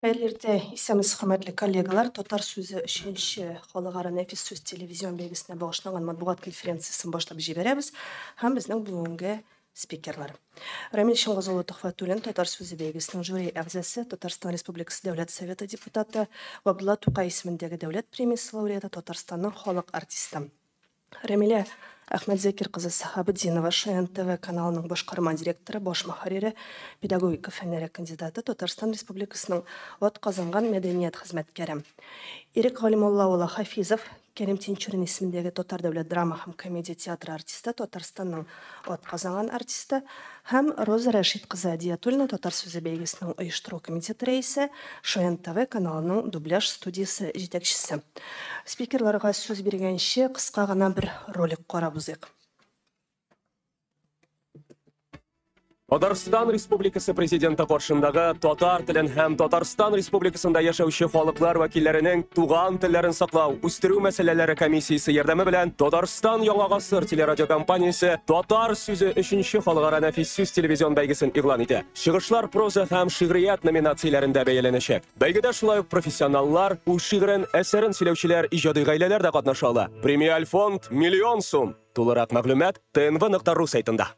Хәерле иртә, исәнмесез, хөрмәтле коллегалар. Татар сүзе өченче халыкара нәфис сүз телевизион бәйгесенә багышланган матбугат конференциясен башлап җибәрәбез. Һәм безнең бүгенге спикерлар. Рамил Чыңгыз улы Төхвәтуллин, Татар сүзе бәйгесенең жюри әгъзасы, Татарстан Республикасы Дәүләт Советы депутаты, Габдулла Тукай исемендәге дәүләт премиясе лауреаты, Татарстанның халык артисты. Рәмилә Әхмәтзакир кызы Сәхабетдинова, Шаян ТВ каналының башкарма директоры, баш мөхәррире, педагогика фәннәре кандидаты, Татарстан Республикасының атказанган мәдәният хезмәткәре. Ирек Галимулла улы Хафизов, Кәрим Тинчурин исемендәге Татар дәүләт драма һәм комедия театры артисты, Татарстанның атказанган артисты һәм Роза Рәшит кызы Әдиятуллина, Татар сүзе бәйгесенең оештыру комитеты рәисе, Шаян ТВ каналының дубляж студиясе җитәкчесе. Спикерларга сүз биргәнче, кыска гына бер ролик карап узыйк. Татарстан Республикасы Президенты каршындагы татар телен һәм Татарстан Республикасында яшәүче халыклар вәкилләренең туган телләрен саклау, үстерү мәсьәләләре комиссиясе ярдәме белән Татарстан Яңа гасыр телерадиокомпаниясе Татар сүзе өченче халыкара нәфис сүз телевизион бәйгесен игълан итә. Чыгышлар проза һәм шигърият номинацияләрендә бәяләнәчәк. Бәйгедә шулай ук профессионаллар, үз шигырен, әсәрен сөйләүчеләр, иҗади гаиләләр дә катнаша ала. Премиаль фонд миллион сум. Тулырак мәгълүмат tnv.ru сайтында.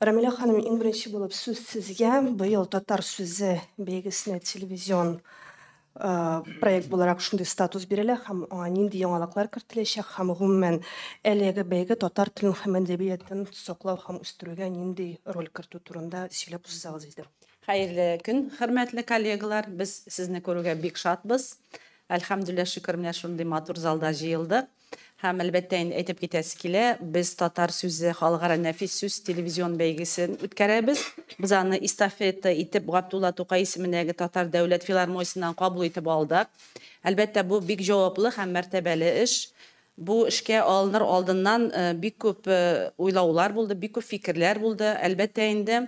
Рамилә ханым, иң беренче булып сүз сезгә. Быел Татар сүзе бәйгесенә телевизион проект буларак шундый статус бирелә һәм аңа нинди яңалыклар кертеләчәк һәм гомумән әлеге бәйге татар телен һәм әдәбиятын саклау һәм үстерүгә нинди роль кертү турында сөйләп узсагыз иде. Хәерле көн, хөрмәтле коллегалар. Без сезне күрүгә бик шатбыз. Әлхәмдүлилләһ, шөкер, менә шундый матур залда җыелдык. Һәм әлбәттә инде әйтеп китәсе килә, без Татар сүзе халыкара нәфис сүз телевизион бәйгесен үткәрәбез. Без аны эстафета итеп Габдулла Тукай исемендәге Татар дәүләт филармониясеннән кабул итеп алдык. Әлбәттә, бу бик җаваплы һәм мәртәбәле эш. Бу эшкә алыныр алдыннан бик күп уйлаулар булды, бик күп фикерләр булды. Әлбәттә инде,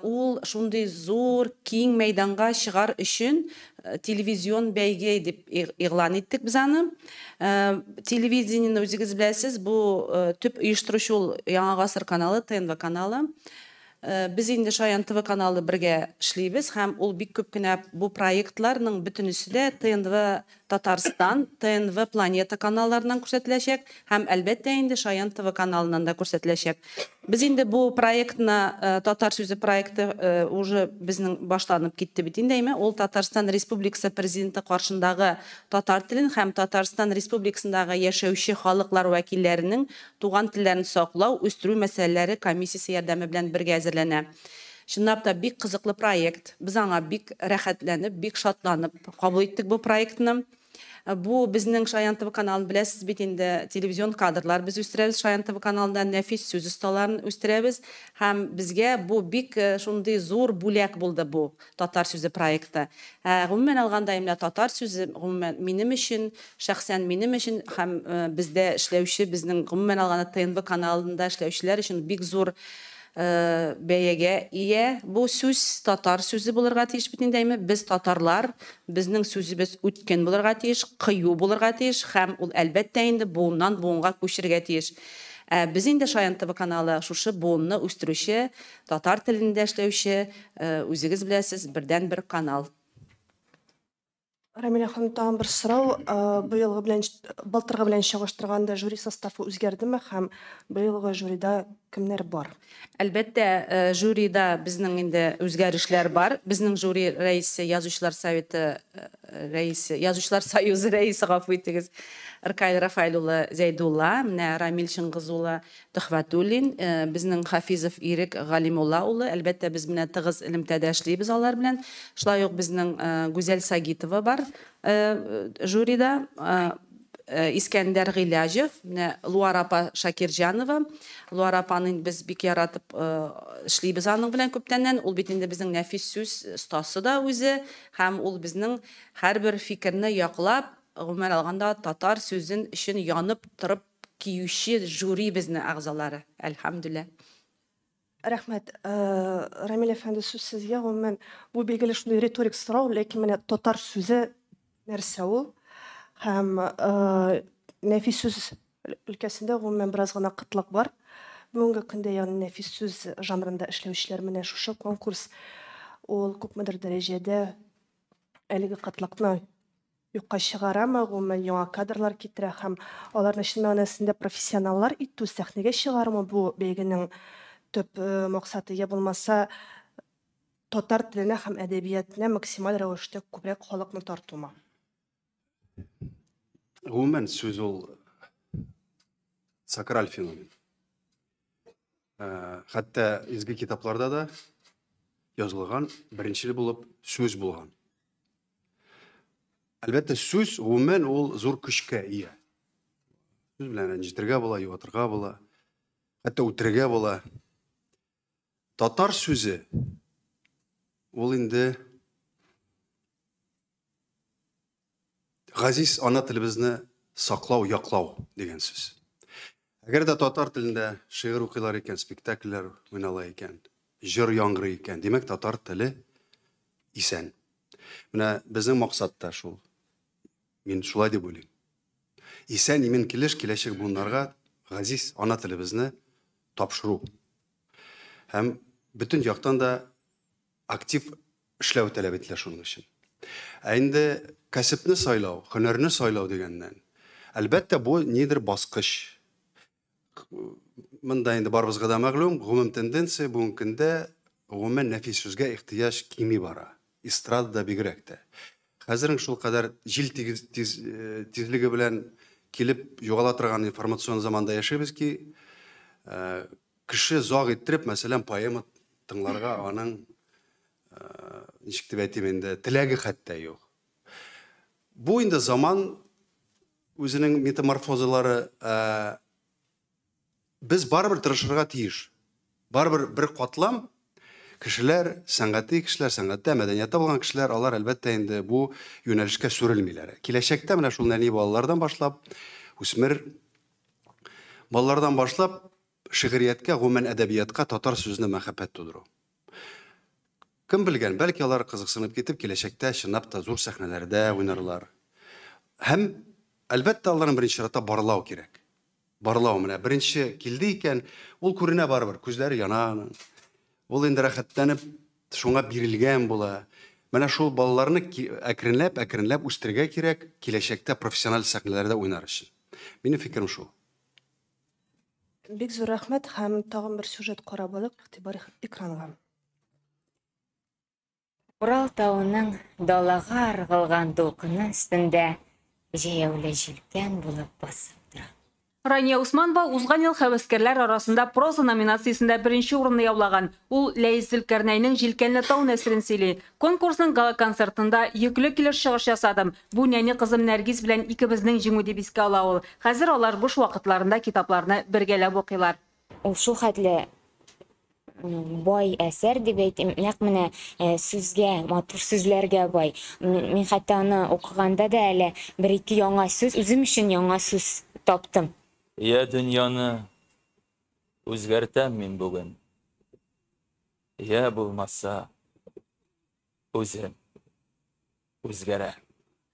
ул шундый зур, киң мәйданга чыгар өчен телевизион бәйге дип игълан иттек без аны. Телевидениене үзегез беләсез, бу төп оештыручы ул Яңа гасыр каналы, ТНВ каналы. Без инде Шаян ТВ каналы бергә эшлибез һәм ул бик күп кенә бу проектларның бөтенесе дә ТНВ Татарстан, ТНВ Планета каналларыннан күрсәтеләчәк һәм әлбәттә инде Шаян ТВ каналыннан да күрсәтеләчәк. Без инде бу проектны, Татар сүзе проекты уже безнең башланып китте бит инде, әйме? Ул Татарстан Республикасы Президенты каршындагы татар телен һәм Татарстан Республикасындагы яшәүче халыклар вәкилләренең туган телләрен саклау, үстерү мәсьәләләре комиссиясе ярдәме белән бергә әзерләнә. Чынлап та бик кызыклы проект. Без аңа бик рәхәтләнеп, бик шатланып кабул иттек бу проектны. Бу безнең Шаян ТВ каналын беләсез бит инде, телевизион кадрлар без үстерәбез Шаян ТВ каналында, нәфис сүз осталарын үстерәбез һәм безгә бу бик шундый зур бүләк булды бу Татар сүзе проекты. Гомумән алганда, менә Татар сүзе гомумән минем өчен, шәхсән минем өчен һәм бездә эшләүче, безнең гомумән алганда ТНВ каналында эшләүчеләр өчен бик зур бәягә ия. Бу сүз татар сүзе булырга тиеш бит инде, әйме? Без татарлар, безнең сүзебез үткен булырга тиеш, кыю булырга тиеш һәм ул әлбәттә инде буыннан буынга күчергә тиеш. Без инде Шаян ТВ каналы шушы буынны үстерүче, татар телендә эшләүче, үзегез беләсез, бердән-бер канал. Рамилә ханым, тагын бер сорау. Быелгы белән, былтыргы белән чагыштырганда жюри составы үзгәрдеме һәм быелгы жюрида кемнәр бар? Әлбәттә, жюрида безнең инде үзгәрешләр бар. Безнең жюри рәисе, Язучылар советы рәисе, Язучылар союзы рәисе, гафу итегез, Ркаил Рафаэль улы Зәйдулла, менә Рамил Чыңгыз улы Төхвәтуллин, безнең Хафизов Ирек Галимулла улы. Әлбәттә, без менә тыгыз элемтәдә эшлибез алар белән. Шулай ук безнең Гүзәл Сагитова бар жюрида, Искәндәр Гыйләҗев, менә Луар апа Шакирҗанова. Луар апаны без бик яратып эшлибез аның белән күптәннән. Ул бит инде безнең нәфис сүз остасы да үзе һәм ул безнең һәрбер фикерне яклап, гомумән алганда татар сүзен өчен янып торып киюче жюри безнең әгъзалары. Әлхәмдүлилләһ. Рәхмәт. Рамил әфәнде, сүз сезгә. Гомумән, бу билгеле шундый риторик сорау, ләкин менә татар сүзе нәрсә ул? Һәм нәфис сүз өлкәсендә гомумән бераз гына кытлык бар. Бүгенге көндә, ягъни нәфис сүз жанрында эшләүчеләр менә шушы конкурс Ул күпмедер дәрәҗәдә әлеге кытлыкны юкка чыгарамы, гомумән яңа кадрлар китерә һәм аларны чын мәгънәсендә профессионаллар итү, сәхнәгә чыгармы бу бәйгенең төп максаты, я булмаса татар теленә һәм әдәбиятына максималь рәвештә күбрәк халыкны тартумы? Гомумән сүз ул сакраль феномен. Хәтта изге китапларда да язылган, беренчел булып сүз булган. Әлбәттә, сүз гомумән ул зур көчкә ия. Сүз белән рәнҗетергә була, юатырга була, хәтта үтерергә була. Татар сүзе ул инде газиз ана телебезне саклау, яклау дигән сүз. Әгәр дә татар телендә шигырь укыйлар икән, спектакльләр уйнала икән, җыр яңгырый икән, димәк, татар теле исән. Менә безнең максат та шул. Мин шулай дип уйлыйм. Исән имин килеш киләчәк буыннарга газиз ана телебезне тапшыру. Һәм бөтен яктан да актив эшләү таләп ителә шуның өчен. Ә инде кәсепне сайлау, һөнәрне сайлау дигәннән, әлбәттә, бу нидер баскыч. Монда инде барыбызга да мәгълүм, гомум тенденция бүгенге көндә гомумән нәфис сүзгә ихтыяҗ кими бара. Эстрадада бигрәк тә. Хәзер шул кадәр җил тизлеге белән килеп югала торган информацион заманда яшибез ки, кеше озак иттереп, мәсәлән, поэма тыңларга аның ничек дип әйтим инде, теләге хәтта юк. Бу инде заман үзенең метаморфозалары. Без барыбер тырышырга тиеш. Барыбер бер катлам кешеләр, сәнгати кешеләр, сәнгатьтә, мәдәниятта булган кешеләр, алар әлбәттә инде бу юнәлешкә сүрелмиләр. Киләчәктә менә шул нәни балалардан башлап, үсмер балалардан башлап шигърияткә, гомумән әдәбиятка, татар сүзенә мәхәббәт тудыру. Кем белгән, бәлки алар кызыксынып китеп, киләчәктә чынлап та зур сәхнәләрдә уйнарлар. Һәм әлбәттә аларны беренче чиратта барлау кирәк. Барлау менә беренче килде икән, ул күренә барыбер, күзләре яна аның. Ул инде рәхәтләнеп шуңа бирелгән була. Менә шул балаларны әкренләп, әкренләп үстерергә кирәк, киләчәктә профессиональ сәхнәләрдә уйнар өчен. Минем фикерем шул. Бик зур рәхмәт һәм тагын бер сюжет карап алыйк, игътибар экранга. Урал тавының далага ыргылган дулкыны өстендә җәяүле җилкән булып басып тора. Рания Усманова узган ел һәвәскәрләр арасында проза номинациясендә беренче урынны яулаган. Ул Ләис Зөлкәрнәйнең Җилкәнле тау нәсерен сөйли. Конкурсның гала-концертында йөкле килеш чыгыш ясадым. Бу нәни кызым Нәргиз белән икебезнең җиңү дип искә ала ул. Хәзер алар буш вакытларында китапларны бергәләп укыйлар. Ул шул хәтле бай әсәр дип әйтим, нәкъ менә сүзгә, матур сүзләргә бай. Мин хәтта аны укыганда да әле бер-ике яңа сүз, үзем өчен яңа сүз таптым. Я дөньяны үзгәртәм мин бүген. Я булмаса үзем үзгәрә.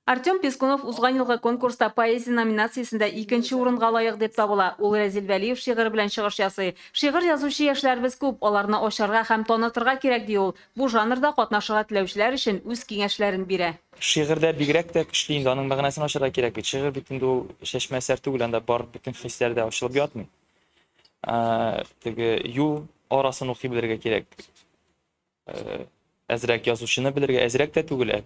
Артем Пескунов узган елгы конкурста поэзия номинациясендә икенче урынга лаек дип табыла. Ул Рәзил Вәлиев шигыре белән чыгыш ясый. Шигырь язучы яшьләребез күп, аларны ачарга һәм танытырга кирәк ди ул. Бу жанрда катнашырга теләүчеләр өчен үз киңәшләрен бирә. Шигырьдә бигрәк тә көчле инде, аның мәгънәсен ачарга кирәк бит. Шигырь бит инде ул чәчмә әсәр түгел, анда бар бөтен хисләр дә ачылып ятмый. Теге юл арасын укый белергә кирәк. Әзрәк язучыны белергә, әзрәк тә түгел,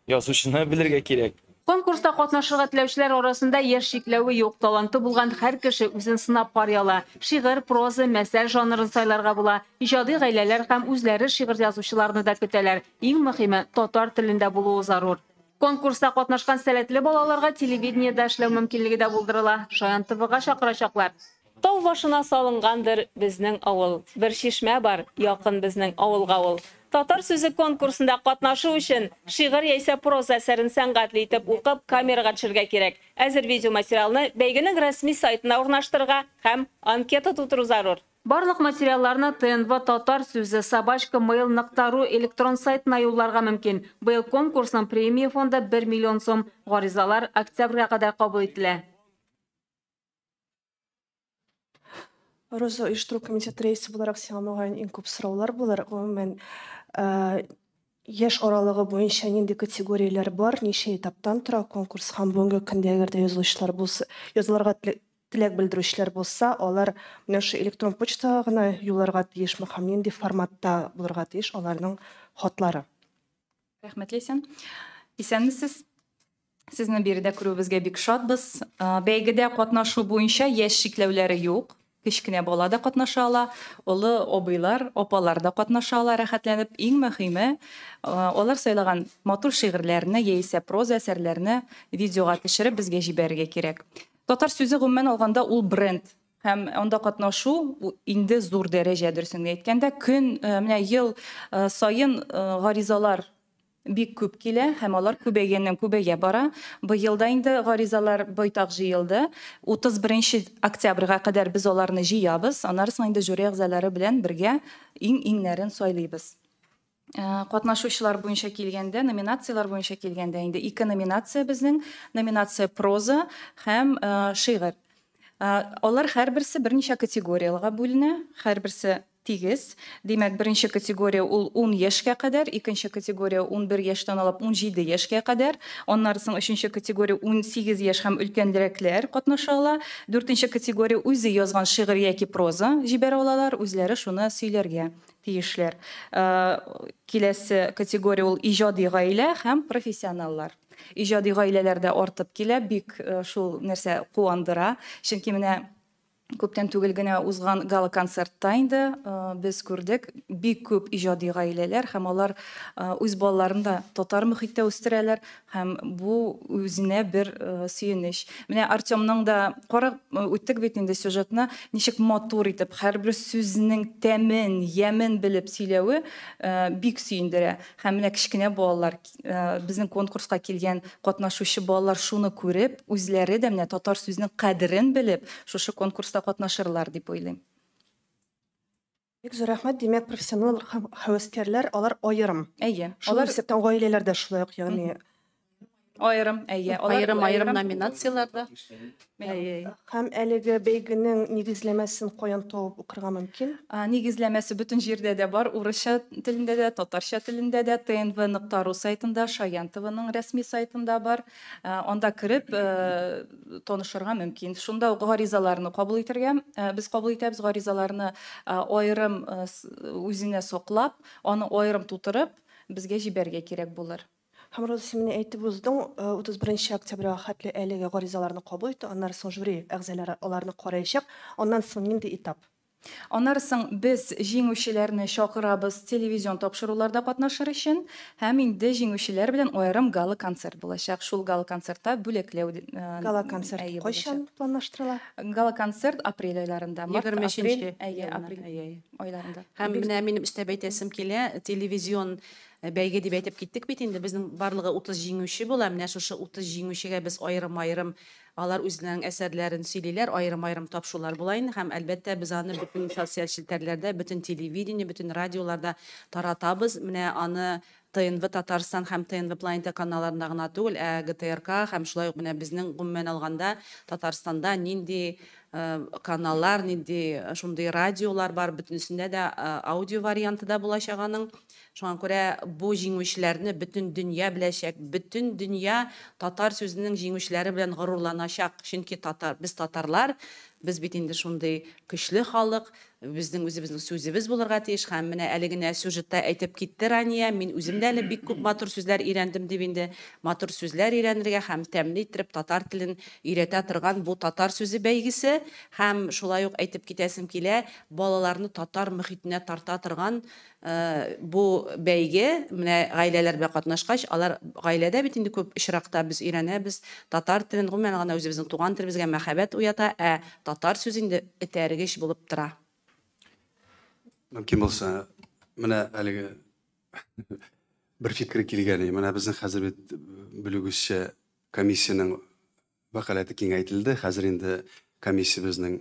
язучыны белергә кирәк. Конкурста катнашырга теләүчеләр арасында яшь чикләве юк, таланты булган һәр кеше үзен сынап карый ала. Шигырь, проза, мәсәл жанрын сайларга була. Иҗади гаиләләр һәм үзләре шигырь язучыларны да көтәләр. Иң мөһиме татар телендә булуы зарур. Конкурста катнашкан сәләтле балаларга телевидениедә эшләү мөмкинлеге дә булдырыла. Шаян ТВга чакырачаклар. Тау башына салынгандыр безнең авыл. Бер чишмә бар, якын безнең авылга ул. Татар сүзе конкурсында катнашу өчен шигырь яисә проза әсәрен сәнгатьле итеп укып камерага төшергә кирәк. Әзер видеоматериалны бәйгенең рәсми сайтына урнаштырырга һәм анкета тутыру зарур. Барлык материалларны ТНВ татар сүзе @mail.ru электрон сайтына юлларга мөмкин. Быел конкурсның премия фонды 1 миллион сум. Гаризалар октябрьгә кадәр кабул ителә. Роза, оештыру комитеты рәисе буларак сиңа мөгаен иң күп сораулар булыр. Гомумән, яшь аралыгы буенча нинди категорияләр бар, ничә этаптан тора конкурс һәм бүгенге көндә әгәр дә язылучылар булса, язылырга теләк белдерүчеләр булса, алар менә шул электрон почтага гына юлларга тиешме һәм нинди форматта булырга тиеш аларның хатлары? Рәхмәт, Ләйсән. Исәнмесез. Сезне биредә күрүебезгә бик шатбыз. Бәйгедә катнашу буенча яшь чикләүләре юк. Кечкенә бала да катнаша ала, олы абыйлар, апалар да катнаша ала рәхәтләнеп. Иң мөһиме, алар сайлаган матур шигырьләрне яисә проза әсәрләрне видеога төшереп безгә җибәрергә кирәк. Татар сүзе гомумән алганда ул бренд. Һәм анда катнашу инде зур дәрәҗә, дөресен генә әйткәндә, көн, менә ел саен гаризалар бик күп килә һәм алар күбәйгәннән күбәя бара. Быел да инде гаризалар байтак җыелды. 31 октябрьгә кадәр без аларны җыябыз. Аннары соң инде жюри әгъзалары белән бергә иң-иңнәрен сайлыйбыз. Катнашучылар буенча килгәндә, номинацияләр буенча килгәндә, инде ике номинация безнең. Номинация проза һәм шигырь. Алар һәрберсе берничә категорияләргә бүленә, һәрберсе тигез. Димәк, беренче категория ул 10 яшькә кадәр, икенче категория 11 яшьтән алып 17 яшькә кадәр, аннары соң өченче категория 18 яшь һәм өлкәнрәкләр катнаша ала, дүртенче категория үзе язган шигырь яки проза җибәрә алалар, үзләре шуны сөйләргә тиешләр. Киләсе категория ул иҗади гаилә һәм профессионаллар. Иҗади гаиләләр дә артып килә, бик шул нәрсә куандыра, чөнки менә күптән түгел генә узган гала-концертта инде без күрдек бик күп иҗади гаиләләр һәм алар үз балаларын да татар мөхиттә үстерәләр һәм бу үзенә бер сөенеч. Менә Артемның да карап үттек бит инде сюжетны, ничек матур итеп һәрбер сүзнең тәмен, ямен белеп сөйләве бик сөендерә. Һәм менә кечкенә балалар, безнең конкурска килгән катнашучы балалар шуны күреп, үзләре дә менә татар сүзенең кадерен белеп, шушы конкурста катнашырлар дип уйлыйм. Бик зур рәхмәт. Димәк, профессионал һәм һәвәскәрләр алар аерым. Әйе. Шул Алар исәптән гаиләләр дә шулай ук, ягъни аерым, әйе. Алар Аерым-аерым номинацияләрдә. Әйе. Һәм әлеге бәйгенең нигезләмәсен каян табып укырга мөмкин? Нигезләмәсе бөтен җирдә дә бар, урысча телендә дә, татарча телендә дә, Т Н В нокта ру сайтында, Шаян Т Вның рәсми сайтында бар. Анда кереп, танышырга мөмкин. Шунда ук гаризаларны кабул итәргә, без кабул итәбез гаризаларны, аерым, үзенә саклап, аны аерым тутырып, безгә җибәрергә кирәк булыр. Һәм Роза, син менә әйтеп уздың, 31 октябрьгә хәтле әлеге гаризаларны кабул итү, аннары соң жюри әгъзалары аларны караячак. Аннан соң нинди этап? Аннары соң без җиңүчеләрне чакырабыз телевизион тапшыруларда катнашыр өчен һәм инде җиңүчеләр белән аерым гала-концерт булачак. Шул гала-концертта бүләкләү, Гала-концерт әйе, кайчан булачак. планлаштырыла? Гала-концерт апрель айларында, март, Егерме апрель, өченче әйе, елны, апрель әйе, әйе. айларында. Һәм менә минем өстәп әйтәсем килә, телевизион бәйге дип әйтеп киттек бит инде, безнең барлыгы 30 җиңүче була. Менә шушы 30 җиңүчегә без аерым-аерым алар үзләренең әсәрләрен сөйлиләр, аерым-аерым тапшырулар була инде һәм әлбәттә без аны бөтен социаль челтәрләрдә, бөтен телевидение, бөтен радиоларда таратабыз. Менә аны ТНВ Татарстан һәм ТНВ Планета каналларында гына түгел, ә ГТРК һәм шулай ук менә безнең гомумән алганда Татарстанда нинди каналлар, нинди шундый радиолар бар, бөтенесендә дә аудио варианты да булачак аның. Шуңа күрә бу җиңүчеләрне бөтен дөнья беләчәк, бөтен дөнья татар сүзенең җиңүчеләре белән горурланачак. Чөнки без татарлар, без бит инде шундый көчле халык, безнең үзебезнең сүзебез булырга тиеш. Һәм менә әле генә сюжетта әйтеп китте Рания, мин үзем дә әле бик күп матур сүзләр өйрәндем дип инде, матур сүзләр өйрәнергә һәм тәмле иттереп татар телен өйрәтә торган бу татар сүзе бәйгесе. Һәм шулай ук әйтеп китәсем килә, балаларны татар мөхитенә тарта торган бу бәйге, менә гаиләләр белән катнашкач, алар гаиләдә бит инде күп очракта без өйрәнәбез татар телен, гомумән алганда үзебезнең туган телебезгә мәхәббәт уята, ә татар сүзе инде этәргеч булып тора. Мөмкин булса, менә әлеге бер фикер килгән, менә безнең хәзер бит белүегезчә комиссиянең вәкаләте киңәйтелде. Хәзер инде комиссия безнең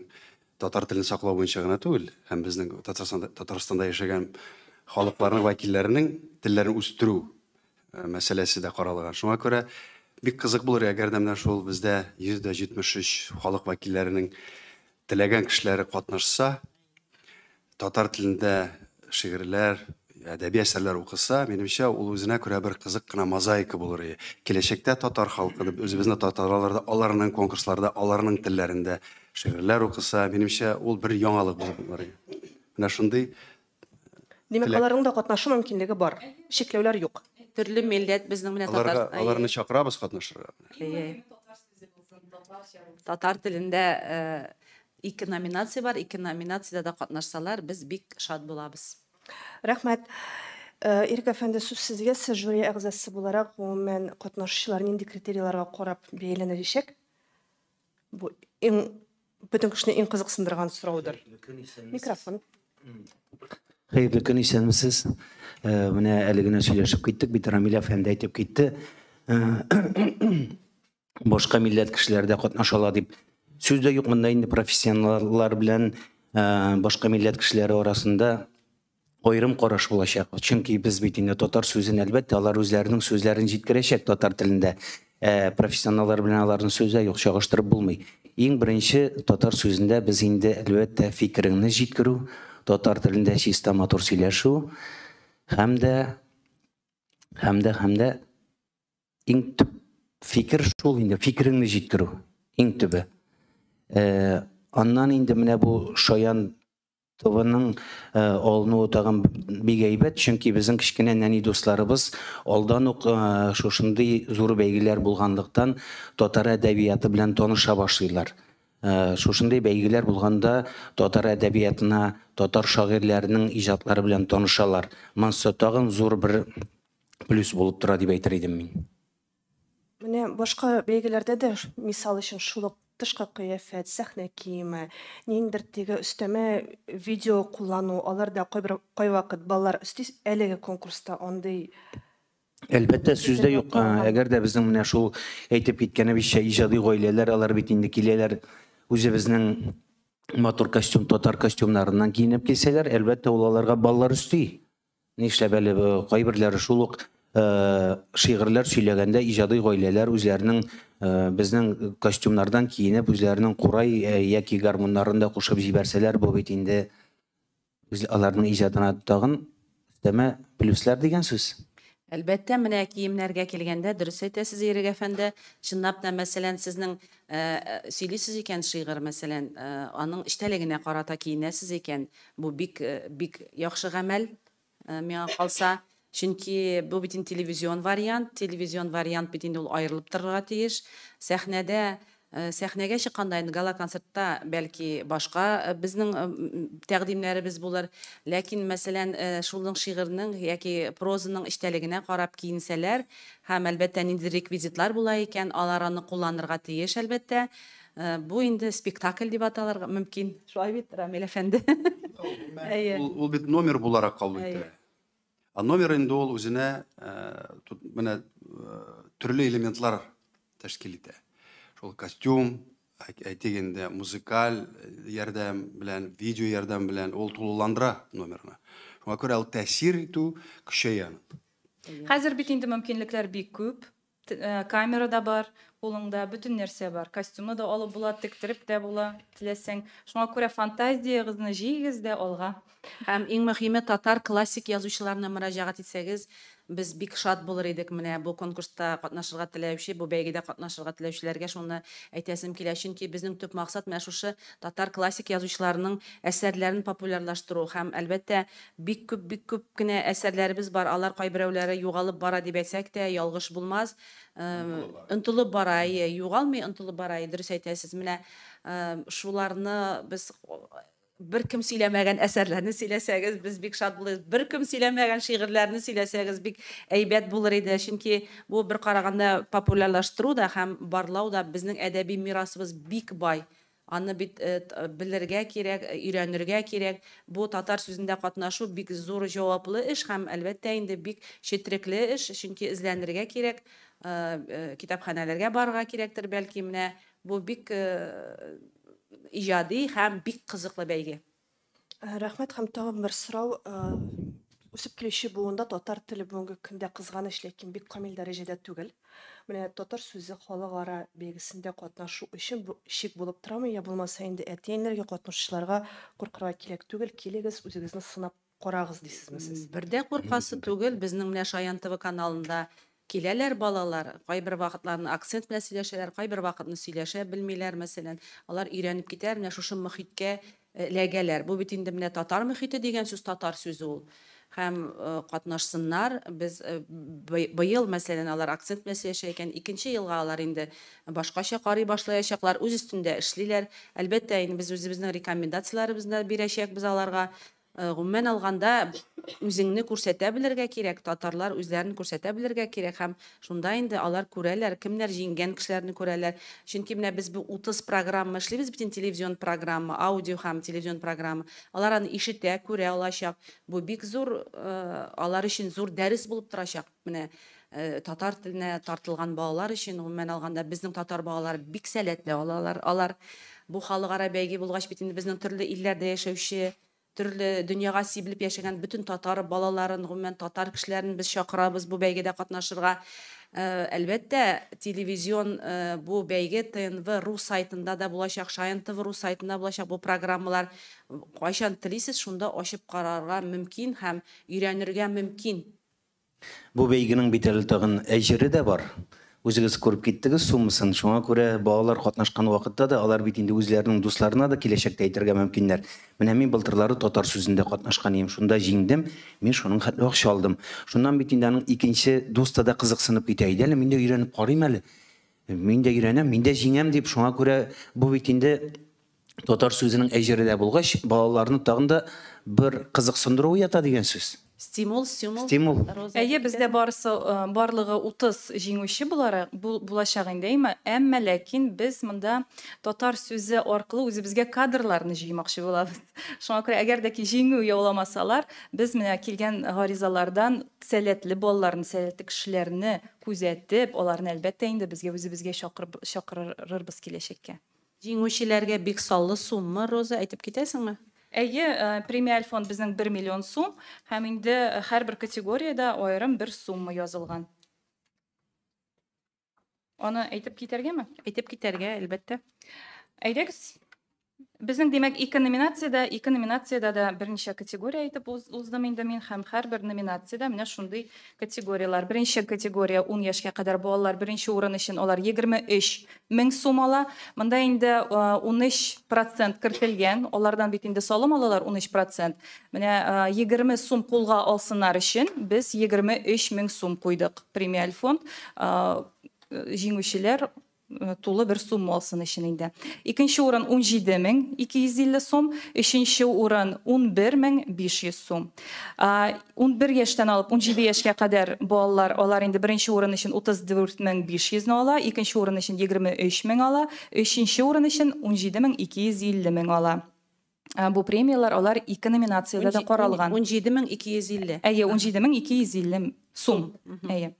татар телен саклау буенча гына түгел, һәм безнең Татарстанда яшәгән халыкларның вәкилләренең телләрен үстерү мәсьәләсе дә каралган. Шуңа күрә бик кызык булыр, әгәр дә менә шул бездә 173 халык вәкилләренең Теләгән кешеләре катнашса, татар телендә шигырьләр, әдәби әсәрләр укыса, минемчә, ул үзенә күрә бер кызык кына мозаика булыр иде. Киләчәктә татар халкы дип үзебезне татарларда, аларның конкурсларда, аларның телләрендә шигырьләр укыса, минемчә, ул бер яңалык булыр иде. Менә шундый Димәк, аларның да катнашу мөмкинлеге бар. Чикләүләр юк. Төрле милләт безнең менә татар. Аларны чакырабыз катнашырга. Татар телендә ике номинация бар, ике номинациядә дә катнашсалар, без бик шат булабыз. Рәхмәт. Ирек әфәнде, сүз сезгә, сез жюри әгъзасы буларак, гомумән, катнашучылар нинди критерийларга карап бәяләнәчәк? Бу иң бөтен кешене иң кызыксындырган сораудыр. Микрофон. Хәерле көн, исәнмесез. Менә әле генә сөйләшеп киттек бит, Рамил әфәнде әйтеп китте. Башка милләт кешеләре дә катнаша ала дип. Сүз дә юк, монда инде профессионаллар белән башка милләт кешеләре арасында аерым караш булачак. Чөнки без бит инде татар сүзен, әлбәттә, алар үзләренең сүзләрен җиткерәчәк татар телендә. Профессионаллар белән аларның сүзе юк, чагыштырып булмый. Иң беренче татар сүзендә без инде, әлбәттә, фикереңне җиткерү, татар телендә чиста матур сөйләшү һәм дә һәм дә һәм дә иң төп фикер шул инде, фикереңне җиткерү иң төбе. Аннан инде менә бу Шаян ТВның алынуы тагын бик әйбәт, чөнки безнең кечкенә нәни дусларыбыз алдан ук шушындый зур бәйгеләр булганлыктан татар әдәбияты белән таныша башлыйлар. Шушындый бәйгеләр булганда татар әдәбиятына, татар шагыйрьләренең иҗатлары белән танышалар. Монысы тагын зур бер плюс булып тора дип әйтер идем мин. Менә башка бәйгеләрдә дә, мисал өчен, шул ук тышкы кыяфәт, сәхнә киеме, ниндидер теге өстәмә видео куллану, алар да кайбер кайвакыт балалар өсти, әлеге конкурста андый Әлбәттә, сүз дә юк. Әгәр дә безнең менә шул әйтеп киткәнебезчә иҗади гаиләләр, алар бит инде киләләр үзебезнең матур костюм, татар костюмнарыннан киенеп килсәләр, әлбәттә, ул аларга баллар өсти. Нишләп әле кайберләре шул ук шигырьләр сөйләгәндә иҗади гаиләләр үзләренең безнең костюмнардан киенеп, үзләренең курай яки гармуннарын да кушып җибәрсәләр, бу бит инде аларның иҗатына тагын өстәмә плюслар дигән сүз. Әлбәттә, менә киемнәргә килгәндә, дөрес әйтәсез, Ирек әфәнде. Чынлап та, мәсәлән, сезнең сөйлисез икән шигырь, мәсәлән, аның эчтәлегенә карата киенәсез икән, бу бик бик яхшы гамәл, миңа калса. Чөнки бу бит инде телевизион вариант, телевизион вариант бит инде ул аерылып торырга тиеш. Сәхнәдә сәхнәгә чыкканда инде гала-концертта бәлки башка безнең тәкъдимнәребез булыр. Ләкин, мәсәлән, шулның шигырьнең яки прозаның эчтәлегенә карап киенсәләр һәм әлбәттә нинди реквизитлар була икән, алар аны кулланырга тиеш, әлбәттә. Бу инде спектакль дип аталырга мөмкин. Шулай бит, Рамил әфәнде? Әйе. Ул бит номер буларак кабул ителә. Ә номер инде ул үзенә менә төрле элементлар тәшкил итә. Шул костюм, әйтик инде, музыкаль ярдәм белән, видео ярдәм белән ул тулыландыра номерны. Шуңа күрә ул тәэсир итү көчәя. Хәзер бит инде мөмкинлекләр бик күп. Камера да бар, кулыңда бөтен нәрсә бар. Костюмны да алып була, тектереп тә була, теләсәң. Шуңа күрә фантазиягызны җыегез дә алга. Һәм иң мөһиме, татар классик язучыларына мөрәҗәгать итсәгез, без бик шат булыр идек. Менә бу конкурста катнашырга теләүче, бу бәйгедә катнашырга теләүчеләргә шуны әйтәсем килә. Чөнки безнең төп максат менә шушы татар классик язучыларының әсәрләрен популярлаштыру һәм әлбәттә бик күп, бик күп кенә әсәрләребез бар. Алар кайберәүләре югалып бара дип әйтсәк тә, ялгыш булмас. Онтылып бара, югалмый, онтылып бара, дөрес әйтәсез. Менә шуларны без бер кем сөйләмәгән әсәрләрне сөйләсәгез, без бик шат булырбыз. Бер кем сөйләмәгән шигырьләрне сөйләсәгез, бик әйбәт булыр иде. Чөнки бу бер караганда популярлаштыру да һәм барлау да, безнең әдәби мирасыбыз бик бай. Аны бит белергә кирәк, өйрәнергә кирәк. Бу татар сүзендә катнашу бик зур җаваплы эш һәм әлбәттә инде бик четрекле эш, чөнки эзләнергә кирәк, китапханәләргә барырга кирәктер бәлки. Менә бу бик иҗади һәм бик кызыклы бәйге. Рәхмәт. Һәм тагын бер сорау. Үсеп килүче буында татар теле бүгенге көндә кызганыч, ләкин бик камил дәрәҗәдә түгел. Менә татар сүзе халыкара бәйгесендә катнашу өчен бу чик булып торамы, я булмаса инде әти-әниләргә, катнашучыларга куркырга кирәк түгел, килегез, үзегезне сынап карагыз дисезме сез? Бер дә куркасы түгел, безнең менә Шаян ТВ каналында киләләр балалар, кайбер вакытларны акцент белән сөйләшәләр, кайбер вакытны сөйләшә белмиләр, мәсәлән, алар өйрәнеп китәр, менә шушы мохиткә эләгәләр. Бу бит инде менә татар мохите дигән сүз, татар сүзе ул. Һәм катнашсыннар. Без быел, мәсәлән, алар акцент белән сөйләшә икән, икенче елга алар инде башкача карый башлаячаклар, үз өстендә эшлиләр. Әлбәттә, инде без үзебезнең рекомендацияләребезне бирәчәкбез аларга. Гомумән алганда, үзеңне күрсәтә белергә кирәк, татарлар үзләрен күрсәтә белергә кирәк һәм шунда инде алар күрәләр, кемнәр җиңгән кешеләрне күрәләр. Чөнки менә без бу 30 программа эшлибез бит инде, телевизион программа, аудио һәм телевизион программа. Алар аны ишетә, күрә алачак. Бу бик зур, алар өчен зур дәрес булып торачак. Менә татар теленә тартылган балалар өчен, гомумән алганда, безнең татар балалары бик сәләтле алалар. Алар бу халыкара бәйге булгач бит инде безнең төрле илләрдә яшәүче, төрле дөньяга сибелеп яшәгән бөтен татар балаларын, гомумән татар кешеләрен без чакырабыз бу бәйгедә катнашырга. Әлбәттә, телевизион бу бәйге ТНВ ру сайтында да булачак, Шаян ТВ ру сайтында булачак бу программалар. Кайчан телисез, шунда ачып карарга мөмкин һәм өйрәнергә мөмкин. Бу бәйгенең бит әле тагын әҗере дә бар. Үзегез күреп киттегез суммасын. Шуңа күрә балалар катнашкан вакытта да алар бит инде үзләренең дусларына да киләчәктә әйтергә мөмкиннәр. Менә мин былтырлары татар сүзендә катнашкан идем, шунда җиңдем, мин шуның хәтле акча алдым. Шуннан бит инде аның икенче дусты да кызыксынып китә. Әйдә әле, мин дә өйрәнеп карыйм әле. Мин дә өйрәнәм, мин дә җиңәм дип. Шуңа күрә бу бит инде татар сүзенең әҗере дә булгач, балаларны тагын да бер кызыксындыру уята дигән сүз. Стимул, стимул. Стимул. Роза. Әйе, бездә барысы, барлыгы 30 җиңүче буларак, булачак инде, әйме? Әмма ләкин без монда татар сүзе аркылы үзебезгә кадрларны җыймакчы булабыз. Шуңа күрә әгәр дә ки җиңү яуламасалар, без менә килгән гаризалардан сәләтле балаларны, сәләтле кешеләрне күзәтеп, аларны әлбәттә инде безгә үзебезгә чакырып, чакырырбыз киләчәккә. Җиңүчеләргә бик саллы сумма, Роза, әйтеп китәсеңме? Әйе, премиаль фонд безнең 1 миллион сум һәм инде һәрбер категориядә аерым бер сумма язылган. Аны әйтеп китәргәме? Әйтеп китәргә, әлбәттә. Әйдәгез. Безнең, димәк, ике номинациядә, ике номинациядә дә берничә категория әйтеп уздым инде мин, һәм һәрбер номинациядә менә шундый категорияләр. Беренче категория 10 яшькә кадәр балалар, беренче урын өчен алар 23 мең сум ала. Монда инде 13% кертелгән, алардан бит инде салым алалар 13%. Менә 20 сум кулга алсыннар өчен без 23 мең сум куйдык. Премиаль фонд, җиңүчеләр тулы бер сумма алсын өчен инде. Икенче урын 17 250 сум, өченче урын 11 500 сум. 11 яшьтән алып 17 яшькә кадәр балалар, алар инде беренче урын өчен 34 500 ала, икенче урын өчен 23 мең ала, өченче урын өчен 17 250 мең ала. Бу премияләр алар ике номинациядә дә каралган. 17 250. Әйе, 17 250 сум. Әйе.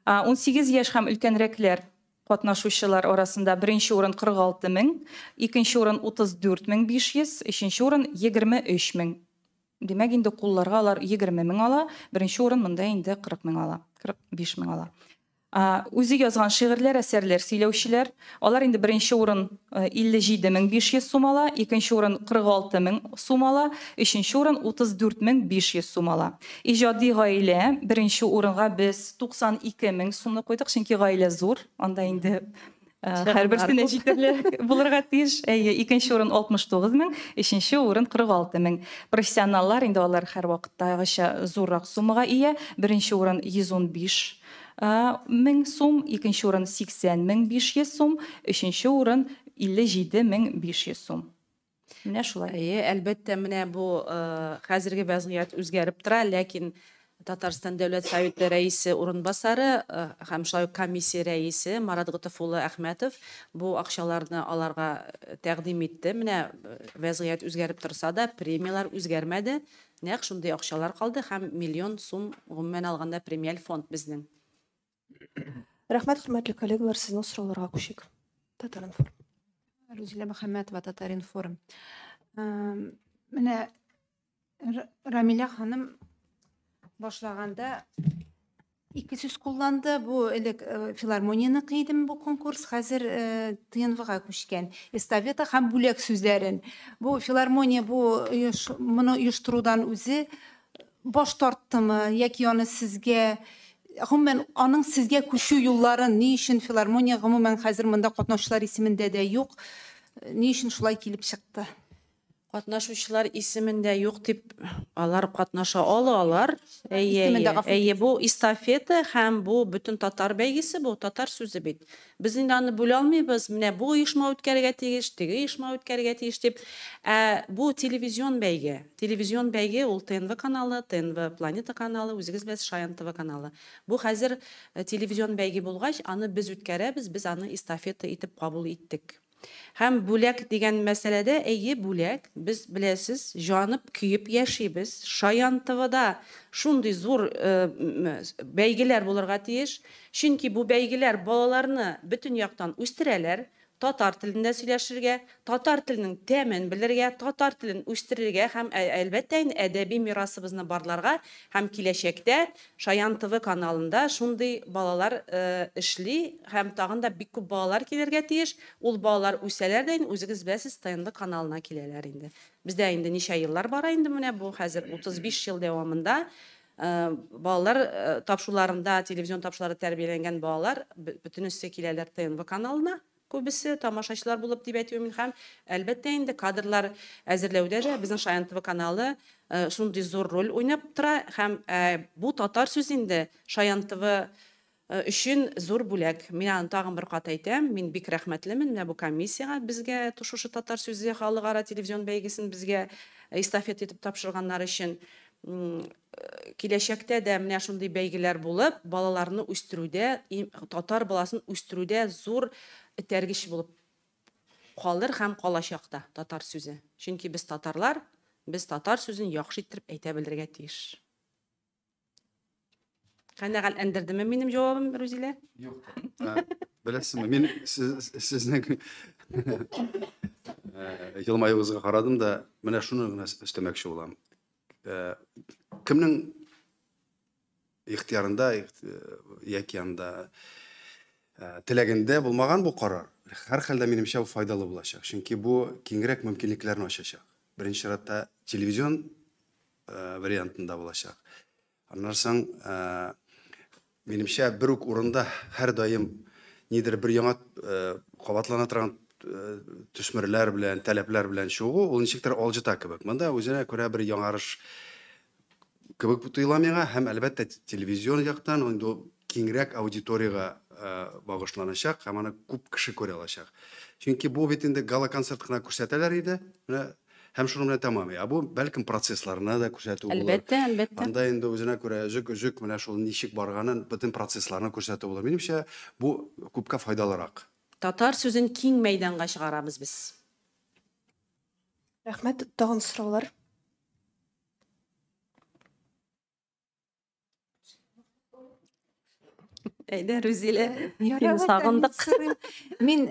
18 яшь һәм өлкәнрәкләр катнашучылар арасында беренче урын 46 мең, икенче урын 34 500, өченче урын 23 мең. Димәк, инде кулларга алар 20 мең ала, беренче урын монда инде 40 мең ала, 45 мең ала. Үзе язган шигырьләр, әсәрләр сөйләүчеләр, алар инде беренче урын 57 500 сум ала, икенче урын 46 мең сум ала, өченче урын 34 500 сум ала. Иҗади гаилә, беренче урынга без 92 мең сумны куйдык, чөнки гаилә зур, анда инде һәрберсенә җитәрлек булырга тиеш. Әйе, икенче урын 69 мең, өченче урын 46 мең. Профессионаллар инде алар һәрвакыттагыча зуррак суммага ия. Беренче урын 115 мең сум, икенче урын 80 500 сум, өченче урын 57 500 сум. Менә шулай. Әйе, әлбәттә, менә бу хәзерге вазгыять үзгәреп тора, ләкин Татарстан Дәүләт Советы рәисе урынбасары һәм шулай ук комиссия рәисе Марат Готыф улы Әхмәтов бу акчаларны аларга тәкъдим итте. Менә вазгыять үзгәреп торса да, премияләр үзгәрмәде. Нәкъ шундый акчалар калды һәм миллион сум гомумән алганда премиаль фонд безнең. Рәхмәт, хөрмәтле коллегалар, сезнең сорауларга күчик. Татар-информ. Рузилә Мөхәммәтова, Татар-информ. Менә Рамилә ханым. Башлаганда ике сүз кулланды. Бу элек филармонияныкы иде бу конкурс, хәзер ТНВга күчкән. Эстафета һәм бүләк сүзләрен. Бу филармония бу моны оештырудан үзе баш тарттымы яки аны сезгә, гомумән, аның сезгә күчү юлларын, ни өчен филармония гомумән хәзер монда катнашучылар исемендә дә юк, ни өчен шулай килеп чыкты? Катнашучылар исемендә юк дип, алар катнаша алалар. Әйе, әйе, бу эстафета һәм бу бөтен татар бәйгесе, бу татар сүзе бит. Без инде аны бүлә алмыйбыз. Менә бу оешма үткәрергә тиеш, теге оешма үткәрергә тиеш дип. Ә бу телевизион бәйге. Телевизион бәйге ул ТНВ каналы, ТНВ Планета каналы, үзегез беләсез, Шаян ТВ каналы. Бу хәзер телевизион бәйге булгач, аны без үткәрәбез, без аны эстафета итеп кабул иттек. Һәм бүләк дигән мәсьәләдә, әйе, бүләк, без беләсез, җанып, көеп яшибез. Шаян ТВда шундый зур бәйгеләр булырга тиеш. Чөнки бу бәйгеләр балаларны бөтен яктан үстерәләр, татар телендә сөйләшергә, татар теленең тәмен белергә, татар телен үстерергә һәм, әлбәттә, инде әдәби мирасыбызны барларга һәм киләчәктә Шаян ТВ каналында шундый балалар эшли һәм тагын да бик күп балалар килергә тиеш. Ул балалар үсәләр дә инде, үзегез беләсез, ТНВ каналына киләләр инде. Бездә инде ничә еллар бара инде менә бу хәзер 35 ел дәвамында балалар тапшыруларында, телевизион тапшыруларда тәрбияләнгән балалар бөтенесе киләләр ТНВ каналына. Күбесе тамашачылар булып дип әйтүем мин һәм әлбәттә инде кадрлар әзерләүдә дә безнең Шаян ТВ каналы шундый зур роль уйнап тора һәм бу татар сүз инде Шаян ТВ өчен зур бүләк. Мин аны тагын бер кат әйтәм, мин бик рәхмәтлемен менә бу комиссиягә, безгә шушы татар сүзе халыкара телевизион бәйгесен безгә эстафета итеп тапшырганнар өчен. Киләчәктә дә менә шундый бәйгеләр булып, балаларны үстерүдә, татар баласын үстерүдә зур этәргеч булып калыр һәм калачак та татар сүзе. Чөнки без татарлар, без татар сүзен яхшы иттереп әйтә белергә тиеш. Канәгатьләндердеме минем җавабым, Рузилә? Юк. Беләсезме, мин сезнең елмаюыгызга карадым да, менә шуны гына өстәмәкче булам. Кемнең ихтыярында яки анда теләгендә булмаган бу карар, һәрхәлдә минемчә файдалы булачак. Чөнки бу киңрәк мөмкинлекләрне ачачак. Беренче чиратта телевизион вариантында булачак. Аннан соң, минемчә, бер үк урында һәрдаим нидер бер яңа кабатлана торган төсмерләр белән, таләпләр белән чыгу, ул ничектер алҗыта кебек. Монда үзенә күрә бер яңарыш кебек тоела миңа һәм әлбәттә телевизион яктан инде киңрәк аудиториягә багышланачак һәм аны күп кеше күрә алачак. Чөнки бу бит инде гала-концерт кына күрсәтәләр иде, менә һәм шуның белән тәмам. Ә бу бәлкем процессларны да күрсәтү булыр. Әлбәттә, әлбәттә. Анда инде үзенә күрә өзек-өзек менә шул ничек барганын, бөтен процессларны күрсәтү булыр. Минемчә, бу күпкә файдалырак. Татар сүзен киң мәйданга чыгарабыз без. Рәхмәт. Тагын сораулар? Әйдә, Рузилә, сине сагындык. Мин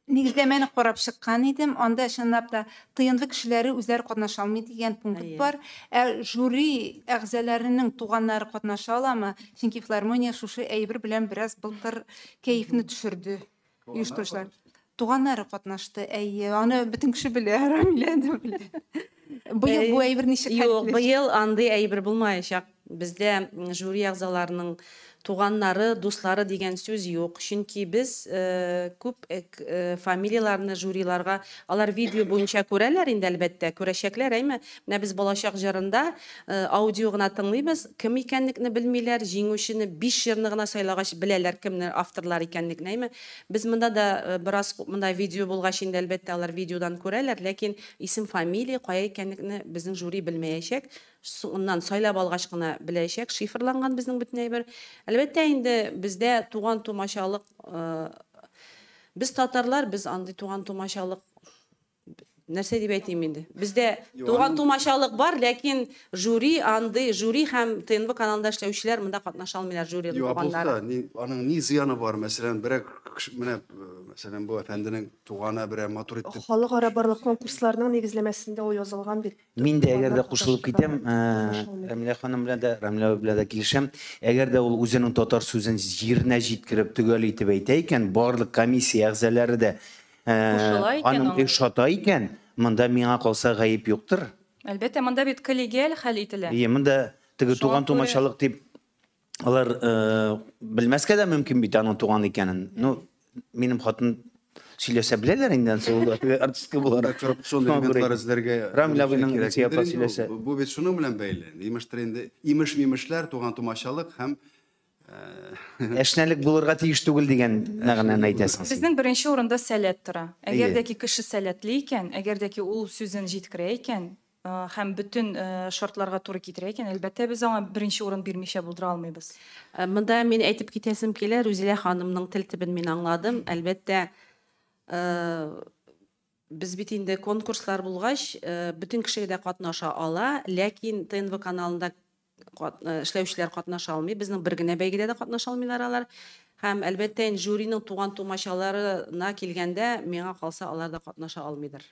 нигезләмәне карап чыккан идем. Анда чынлап та ТНВ кешеләре үзләре катнаша алмый дигән пункт бар. Ә жюри әгъзаларының туганнары катнаша аламы? Чөнки филармония шушы әйбер белән бераз былтыр кәефне төшерде. Оештыручылар. Туганнары катнашты. Әйе, аны бөтен кеше белә, Рамилә дә белә. Быел бу әйбер ничек хәл Юк, быел андый әйбер булмаячак. Бездә жюри әгъзаларының туганнары, дуслары дигән сүз юк. Чөнки без күп фамилияләрне жюриларга, алар видео буенча күрәләр инде, әлбәттә, күрәчәкләр, әйме? Менә без балачак җырында аудио гына тыңлыйбыз, кем икәнлекне белмиләр, җиңүчене 5 җырны гына сайлагач беләләр кемнәр авторлар икәнлекне, әйме? Без монда да бераз монда видео булгач инде, әлбәттә, алар видеодан күрәләр, ләкин исем, фамилия кая икәнлекне безнең жюри белмәячәк. Соңыннан сайлап алгач кына беләчәк, шифрланган безнең бөтен әйбер. Әлбәттә инде бездә туган тумачалык, без татарлар, без андый туган тумачалык Нәрсә дип әйтим инде? Бездә туган тумачалык бар, ләкин жюри андый, жюри һәм ТНВ каналында эшләүчеләр монда катнаша алмыйлар, жюри туганнары. Аның ни зыяны бар? Мәсәлән, берәр менә мәсәлән бу әфәнденең туганы берәр матур итеп. Халыкара барлык конкурсларның нигезләмәсендә ул язылган бит. Мин дә әгәр дә кушылып китәм, Рәмилә ханым белән дә, Рәмилә белән дә килешәм. Әгәр дә ул үзенең татар сүзен җиренә җиткереп, төгәл итеп әйтә икән, барлык комиссия әгъзалары да аның ошата икән, монда миңа калса гаеп юктыр. Әлбәттә, монда бит коллегиаль хәл ителә. Ие, монда теге туган тумачалык дип алар белмәскә дә мөмкин бит аның туган икәнен. Ну, минем хатын сөйләсә беләләр инде, ансы ул артистка буларак. Коррупцион элементлар эзләргә Рамил абыйның апа сөйләсә. Бу бит шуның белән бәйле. Имештер инде, имеш-мимешләр, туган тумачалык һәм әшнәлек булырга тиеш түгел дигән мәгънәне әйтәсең син. Безнең беренче урында сәләт тора. Әгәр дә ки кеше сәләтле икән, әгәр дә ки ул сүзен җиткерә икән, һәм бөтен шартларга туры китерә икән, әлбәттә, без аңа беренче урын бирмичә булдыра алмыйбыз. Монда мин әйтеп китәсем килә, Рүзилә ханымның тел төбен мин аңладым. Әлбәттә, без бит инде конкурслар булгач, бөтен кеше дә катнаша ала, ләкин ТНВ каналында эшләүчеләр катнаша алмый. Безнең бер генә бәйгедә дә катнаша алмыйлар алар. Һәм әлбәттә, инде жюриның туган тумачаларына килгәндә, миңа калса, алар да катнаша алмыйдыр.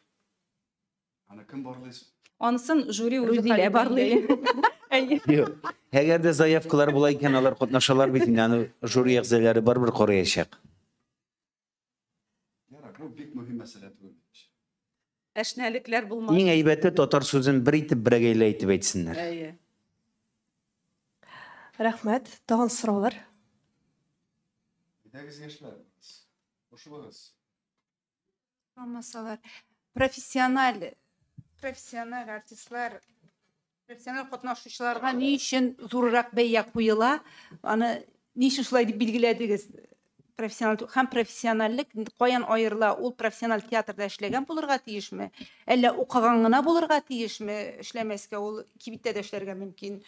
Аны кем барлый? Анысын жюри үзе хәл барлый. Юк. Әгәр дә заявкалар була икән, алар катнашалар бит инде, аны жюри әгъзалары барыбер караячак. Ярар, бу бик мөһим мәсьәлә түгел. Әшнәлекләр булмас. Иң әйбәте татар сүзен бер итеп, берәгәйле әйтеп әйтсеннәр. Әйе. Рәхмәт. Тагын сораулар? Әйдәгез, яшьләр, кушылыгыз. Алмасалар, профессиональ, профессиональ артистлар, профессиональ катнашучыларга ни өчен зуррак бәя куела? Аны ни өчен шулай дип билгеләдегез? Профессиональ һәм профессиональлек каян аерыла? Ул профессиональ театрда эшләгән булырга тиешме? Әллә укыган гына булырга тиешме? Эшләмәскә, ул кибеттә дә эшләргә мөмкин.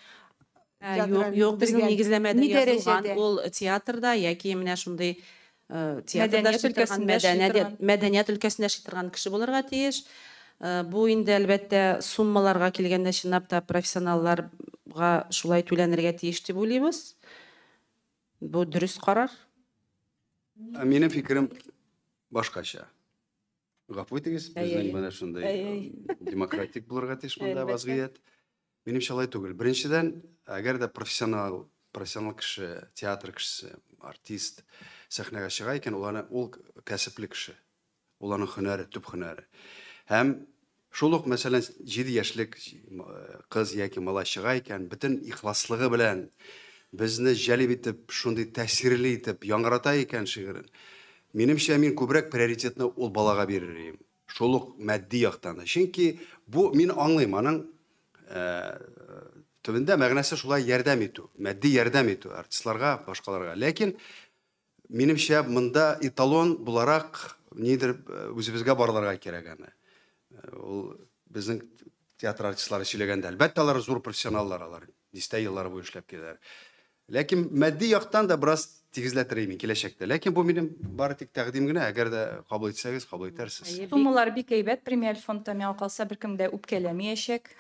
Юк, юк, безнең нигезләмәдә язылган ул театрда яки менә шундый театрда эшли торган, мәдәният өлкәсендә эшли торган кеше булырга тиеш. Бу инде әлбәттә суммаларга килгәндә чынлап та профессионалларга шулай түләнергә тиеш дип уйлыйбыз. Бу дөрес карар. Минем фикерем башкача. Гафу итегез, безнең менә шундый демократик булырга тиеш монда вазгыять. Минемчә алай түгел. Беренчедән, әгәр дә профессионал, профессионал кеше, театр кешесе, артист сәхнәгә чыга икән, ул аны ул кәсепле кеше. Ул аның һөнәре, төп һөнәре. Һәм шул ук, мәсәлән, 7 яшьлек кыз яки малай чыга икән, бөтен ихласлыгы белән безне җәлеп итеп, шундый тәэсирле итеп яңгырата икән шигырен. Минемчә, мин күбрәк приоритетны ул балага бирер идем. Шул ук матди яктан да. Чөнки бу мин аңлыйм, аның төбендә мәгънәсе шулай ярдәм итү, матди ярдәм итү артистларга, башкаларга. Ләкин минемчә, монда эталон буларак нидер үзебезгә барларга кирәк аны. Ул безнең театр артистлары сөйләгәндә, әлбәттә, алар зур профессионаллар, алар дистә еллар буе эшләп киләләр. Ләкин матди яктан да бераз тигезләтер идем киләчәктә. Ләкин бу минем бары тик тәкъдим генә, әгәр дә кабул итсәгез, кабул итәрсез. Суммалар бик әйбәт, премиаль фондта миңа калса беркем дә үпкәләмәячәк.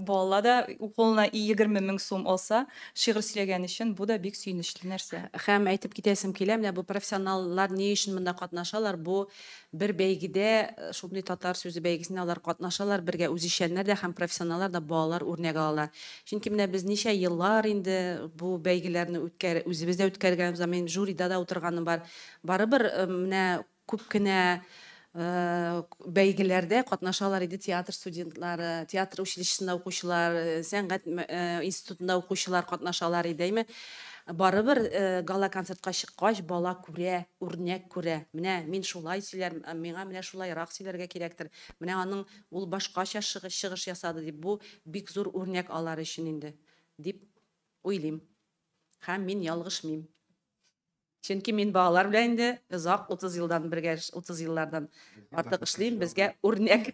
Бала да кулына 20 мең сум алса, шигырь сөйләгән өчен бу да бик сөенечле нәрсә. Һәм әйтеп китәсем килә, менә бу профессионаллар ни өчен монда катнашалар? Бу бер бәйгедә, шундый татар сүзе бәйгесендә алар катнашалар, бергә үзешчәннәр дә һәм профессионаллар да балалар үрнәк алалар. Чөнки менә без ничә еллар инде бу бәйгеләрне үткәр, үзебез дә үткәргәнбез, мин жюрида да утырганым бар. Барыбер менә күп кенә бәйгеләрдә катнашалар иде театр студентлары, театр училищесында укучылар, сәнгать институтында укучылар катнашалар иде, әйме? Барыбер гала-концертка чыккач бала күрә, үрнәк күрә. Менә мин шулай сөйләр, миңа менә шулайрак сөйләргә кирәктер. Менә аның ул башкача чыгыш ясады дип, бу бик зур үрнәк алар өчен инде дип уйлыйм. Һәм мин ялгышмыйм. Чөнки мин балалар белән инде озак 30 елдан бергә, 30 еллардан артык эшлим, безгә үрнәк.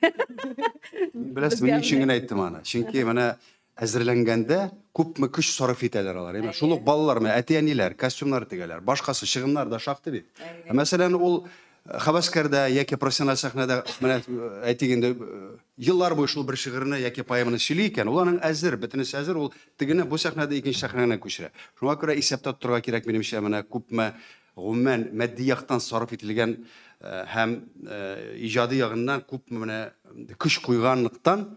Беләсез, мин өчен генә әйттем аны. Чөнки менә әзерләнгәндә күпме көч сарыф итәләр алар. Әмма шул ук балалар, менә әти-әниләр костюмнар тегәләр, башкасы чыгымнар да шактый бит. Мәсәлән, ул Хәвәскәрдә яки профессиональ сәхнәдә, менә әйтик инде, еллар буе шул бер шигырьне яки поэманы сөйли икән, ул аның әзер, бөтенесе әзер, ул тегене бу сәхнәдә икенче сәхнәгә күчерә. Шуңа күрә исәптә тотарга кирәк, минемчә, менә күпме гомумән матди яктан сарыф ителгән һәм иҗади ягыннан күпме менә көч куйганлыктан,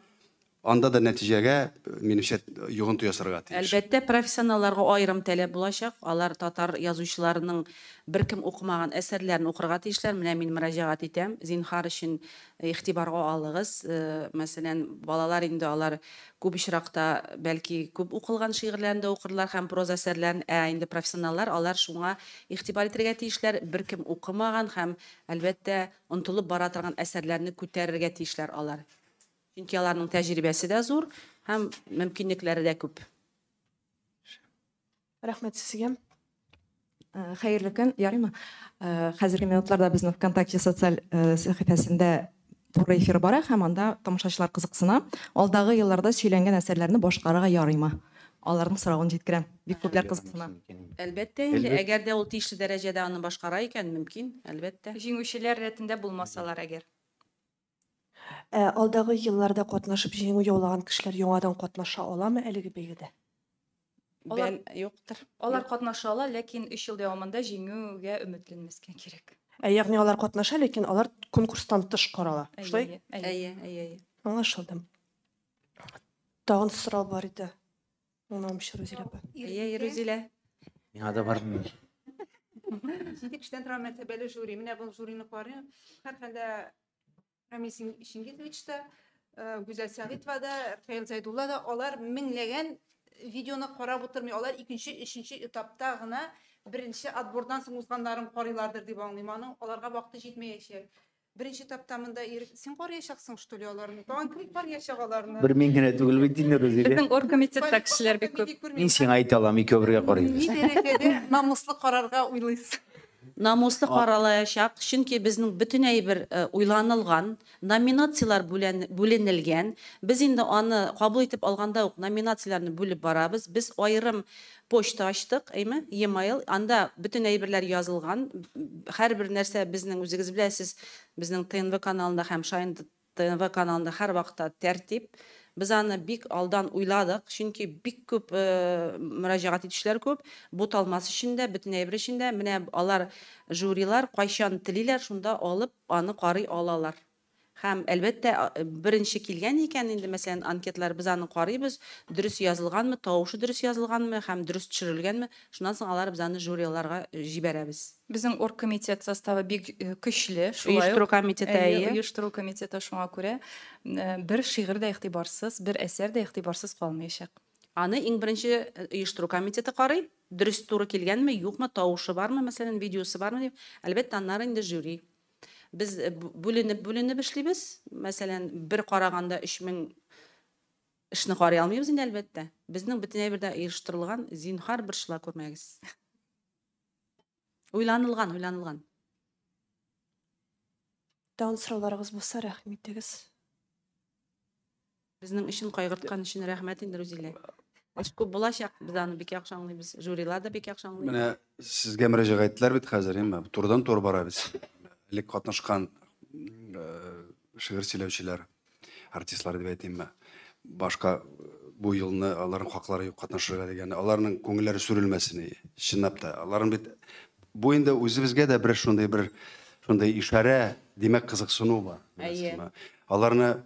анда да нәтиҗәгә, минемчә, йогынты ясарга тиеш. Әлбәттә, профессионалларга аерым таләп булачак. Алар татар язучыларының беркем укымаган әсәрләрен укырга тиешләр. Менә мин мөрәҗәгать итәм. Зинһар өчен игътибарга алыгыз. Мәсәлән, балалар инде алар күп очракта бәлки күп укылган шигырьләрен дә укырлар һәм проза әсәрләрен, ә инде профессионаллар алар шуңа игътибар итәргә тиешләр. Беркем укымаган һәм, әлбәттә, онытылып бара торган әсәрләрне күтәрергә тиешләр алар. Чөнки аларның тәҗрибәсе дә зур һәм мөмкинлекләре дә күп. Рәхмәт сезгә. Хәерле көн, ярыймы? Хәзерге минутларда безнең ВКонтакте социаль сәхифәсендә туры эфир бара һәм анда тамашачылар кызыксына. Алдагы елларда сөйләнгән әсәрләрне башкарырга ярыймы? Аларның соравын җиткерәм. Бик күпләр кызыксына. Әлбәттә инде, әгәр дә ул тиешле дәрәҗәдә аны башкара икән, мөмкин, әлбәттә. Җиңүчеләр рәтендә булмасалар әгәр. Алдагы елларда катнашып җиңү яулаган кешеләр яңадан катнаша аламы әлеге бәйгедә? Алар юктыр. Алар катнаша ала, ләкин 3 ел дәвамында җиңүгә өметләнмәскә кирәк. Ягъни алар катнаша, ләкин алар конкурстан тыш карала. Шулай? Әйе, әйе, әйе. Аңлашылды. Тагын сорау бар иде. Аңламыйча, Рузилә апа. Әйе, Рузилә. Миңа да бар. 7 кешедән тора мәртәбәле жюри. Менә бу жюрины карыйм. Һәрхәлдә Рамил Чингизович та, Гүзәл Сәгыйтова да, Рафаэль Зайдулла да, алар меңләгән видеоны карап утырмый. Алар икенче, өченче этапта гына беренче отбордан соң узганнарын карыйлардыр дип аңлыйм. Аның аларга вакыты җитмәячәк. Беренче этапта монда Ирек, син караячаксың, что ли, аларны? Тагын кем караячак аларны? Бер мин генә түгел бит инде, Рузилә. Безнең оргкомитетта кешеләр бик күп. Мин сиңа әйтә алам, икәү бергә карыйбыз. Ни дәрәҗәдә намуслы карарга уйлыйсың? Намуслы каралаячак, чөнки безнең бөтен әйбер уйланылган, номинацияләр бүленелгән. Без инде аны кабул итеп алганда ук номинацияләрне бүлеп барабыз. Без аерым почта ачтык, әйме, e-mail, анда бөтен әйберләр язылган. Һәрбер нәрсә безнең, үзегез беләсез, безнең ТНВ каналында һәм Шайн ТНВ каналында һәр вакытта тәртип. Без аны бик алдан уйладык, чөнки бик күп мөрәҗәгать итүчеләр күп. Буталмас өчен дә, бөтен әйбер өчен дә. Менә алар жюрилар кайчан телиләр, шунда алып аны карый алалар. Һәм әлбәттә, беренче килгән икән инде, мәсәлән, анкетлар, без аны карыйбыз, дөрес язылганмы, тавышы дөрес язылганмы һәм дөрес төшерелгәнме, шуннан соң алар без аны жюриларга җибәрәбез. Безнең оргкомитет составы бик көчле, шулай ук. Оештыру комитеты, әйе. Оештыру комитеты, шуңа күрә бер шигырь дә игътибарсыз, бер әсәр дә игътибарсыз калмаячак. Аны иң беренче оештыру комитеты карый, дөрес туры килгәнме, юкмы, тавышы бармы, мәсәлән, видеосы бармы дип. Әлбәттә, аннары инде жюри. Без бүленеп-бүленеп эшлибез. Мәсәлән, бер караганда 3000 эшне карый алмыйбыз инде, әлбәттә. Безнең бөтен әйбер дә оештырылган, зинһар борчыла күрмәгез. Уйланылган, уйланылган. Тагын сорауларыгыз булса, рәхим итегез. Безнең өчен кайгырткан өчен рәхмәт инде, Рузилә. Эш күп булачак, без аны бик яхшы аңлыйбыз. Жюрилар да бик яхшы аңлый. Менә сезгә мөрәҗәгать иттеләр бит хәзер, әмма турыдан-туры бара бит. Элек катнашкан шигырь сөйләүчеләр, артистлар дип әйтимме, башка бу елны аларның хаклары юк катнашырга дигән, аларның күңелләре сүрелмәсен, чынлап та. Аларның бит бу инде үзебезгә дә бер шундый бер шундый ишарә, димәк, кызыксыну бар. Әйе. Аларны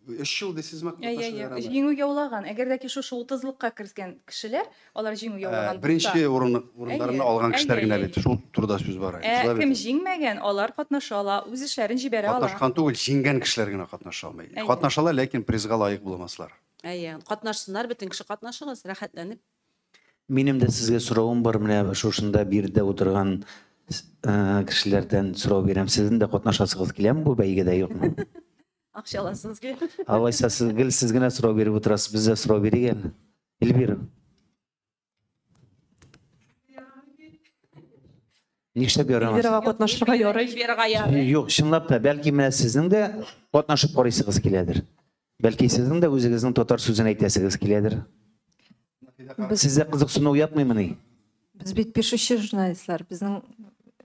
3 ел дисезме? Әйе, әйе. Җиңү яулаган. Әгәр дә ки шушы 30лыкка кергән кешеләр, алар җиңү яулаган. Беренче урыннарны алган кешеләр генә бит. Шул турыда сүз бара. Ә кем җиңмәгән, алар катнаша ала, үз эшләрен җибәрә ала. Катнашкан түгел, җиңгән кешеләр генә катнаша алмый. Катнаша ала, ләкин призга лаек булмаслар. Әйе, катнашсыннар, бөтен кеше катнашыгыз, рәхәтләнеп. Минем дә сезгә соравым бар, менә шушында биредә утырган кешеләрдән сорау бирәм. Сезнең дә катнашасыгыз киләме бу бәйгедә, юкмы? Акча аласыгыз килә. Алайса сез гел сез генә сорау биреп утырасыз, без дә сорау бирик әле. Эльвира. Нишләп ярамас? Эльвирага катнашырга ярый. Эльвирага ярый. Юк, чынлап та, бәлки менә сезнең дә катнашып карыйсыгыз киләдер. Бәлки сезнең дә үзегезнең татар сүзен әйтәсегез киләдер. Сездә кызыксыну уятмыймыни? Без бит пишущий журналистлар, безнең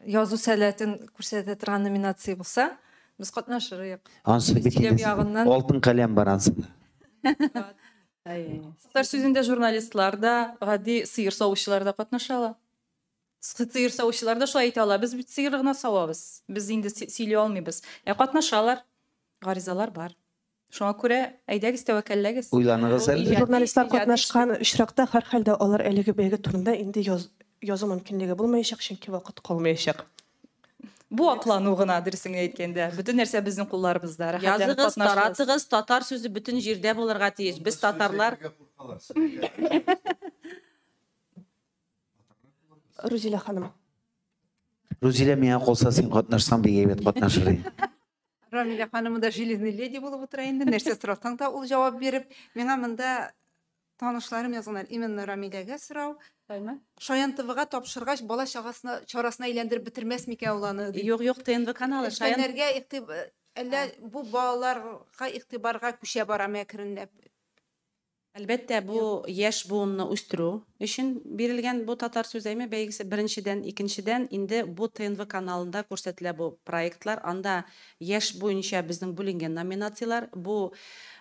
язу сәләтен күрсәтә торган номинация булса, без катнашыр идек. Ансы бит Сөйләм инде ягыннан. Алтын каләм бар ансында. Татар сүзендә журналистлар да, гади сыер савучылар да катнаша ала. Сыер савучылар да шулай әйтә ала. Без бит сыер гына савабыз. Без инде сөйли алмыйбыз. Ә катнашалар. Гаризалар бар. Шуңа күрә әйдәгез, тәвәккәлләгез. Уйланыгыз әле. Журналистлар катнашкан очракта һәрхәлдә алар әлеге бәйге турында инде язу мөмкинлеге булмаячак, чөнки вакыт калмаячак. Бу аклану гына, дөресен әйткәндә. Бөтен нәрсә безнең кулларыбызда. Рәхәтләнеп Языгыз, катнашыгыз. таратыгыз, татар сүзе бөтен җирдә булырга тиеш. Без татарлар Рузилә ханым. Рузилә, миңа калса, син катнашсаң, бик әйбәт катнашыр идең. Рамилә ханым да железный леди булып утыра инде. Нәрсә сорасаң да ул җавап биреп. Миңа монда танышларым язганнар. Именно Рамиләгә сорау. Шаян ТВга тапшыргач, бала чагасына чарасына әйләндереп бетермәс микән ул аны? дип. Юк, юк, ТНВ каналы Шаян. Өлкәннәргә әллә бу балаларга игътибарга күчә барамы әкренләп? Әлбәттә, бу яшь буынны үстерү өчен бирелгән бу татар сүзе әйме бәйгесе беренчедән, икенчедән инде бу ТНВ каналында күрсәтелә бу проектлар. Анда яшь буенча безнең бүленгән номинацияләр. Бу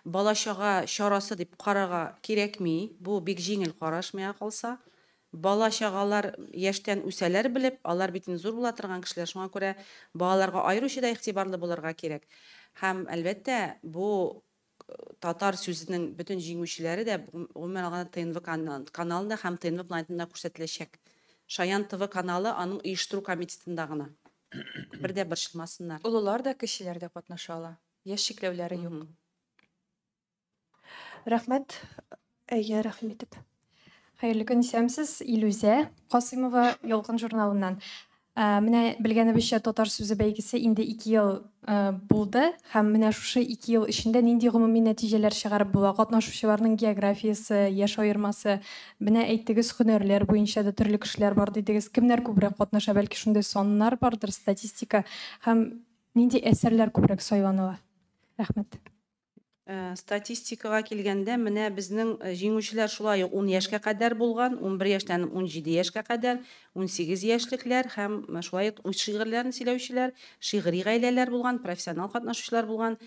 бала чага чарасы дип карарга кирәкми. Бу бик җиңел караш миңа калса. Бала чагалар яшьтән үсәләр белеп, алар бит инде зур була торган кешеләр. Шуңа күрә балаларга аеруча да игътибарлы булырга кирәк. Һәм әлбәттә, бу татар сүзенең бөтен җиңүчеләре дә гомумән алганда ТНВ каналында һәм ТНВ планетында күрсәтеләчәк. Шаян ТВ каналы аның оештыру комитетында гына. Бер дә борчылмасыннар. Олылар да, кечеләр дә катнаша ала. Яшь чикләүләре юк. Рәхмәт. Әйе, рәхим итеп. Хәерле көн, исәнмесез. Илүзә Касыймова, Ялкын журналыннан. Менә белгәнебезчә, татар сүзе бәйгесе инде 2 ел булды һәм менә шушы 2 ел эчендә нинди гомуми нәтиҗәләр чыгарып була? Катнашучыларның географиясе, яшь аермасы, менә әйттегез, һөнәрләр буенча да төрле кешеләр бар дидегез. Кемнәр күбрәк катнаша? Бәлки шундый саннар бардыр, статистика һәм нинди әсәрләр күбрәк сайланыла? Рәхмәт. Статистикага килгәндә, менә безнең җиңүчеләр шулай ук 10 яшькә кадәр булган, 11 яшьтән 17 яшькә кадәр, 18 яшьлекләр һәм шулай ук үз шигырьләрен сөйләүчеләр, шигъри гаиләләр булган, профессионал катнашучылар булган.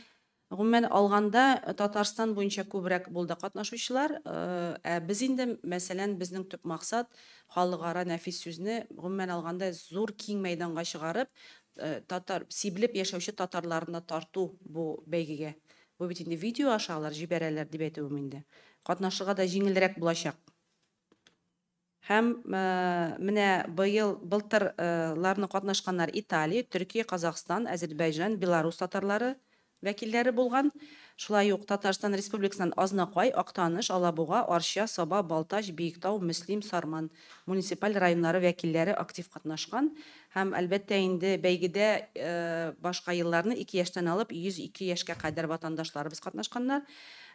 Гомумән алганда, Татарстан буенча күбрәк булды катнашучылар. Ә без инде, мәсәлән, безнең төп максат халыкара нәфис сүзне гомумән алганда зур киң мәйданга чыгарып, татар сибелеп яшәүче татарларны тарту бу бәйгегә. Бу бит инде видео аша алар җибәрәләр дип әйтүем инде. Катнашырга да җиңелрәк булачак. Һәм менә быел былтырларны катнашканнар Италия, Төркия, Казахстан, Азербайҗан, Беларусь татарлары вәкилләре булган. Шулай ук Татарстан Республикасыннан Азнакай, Актаныш, Алабуга, Арча, Саба, Балтач, Биектау, Мөслим, Сарман муниципаль районнары вәкилләре актив катнашкан. Һәм әлбәттә инде бәйгедә башка елларны 2 яшьтән алып 102 яшькә кадәр ватандашларыбыз катнашканнар.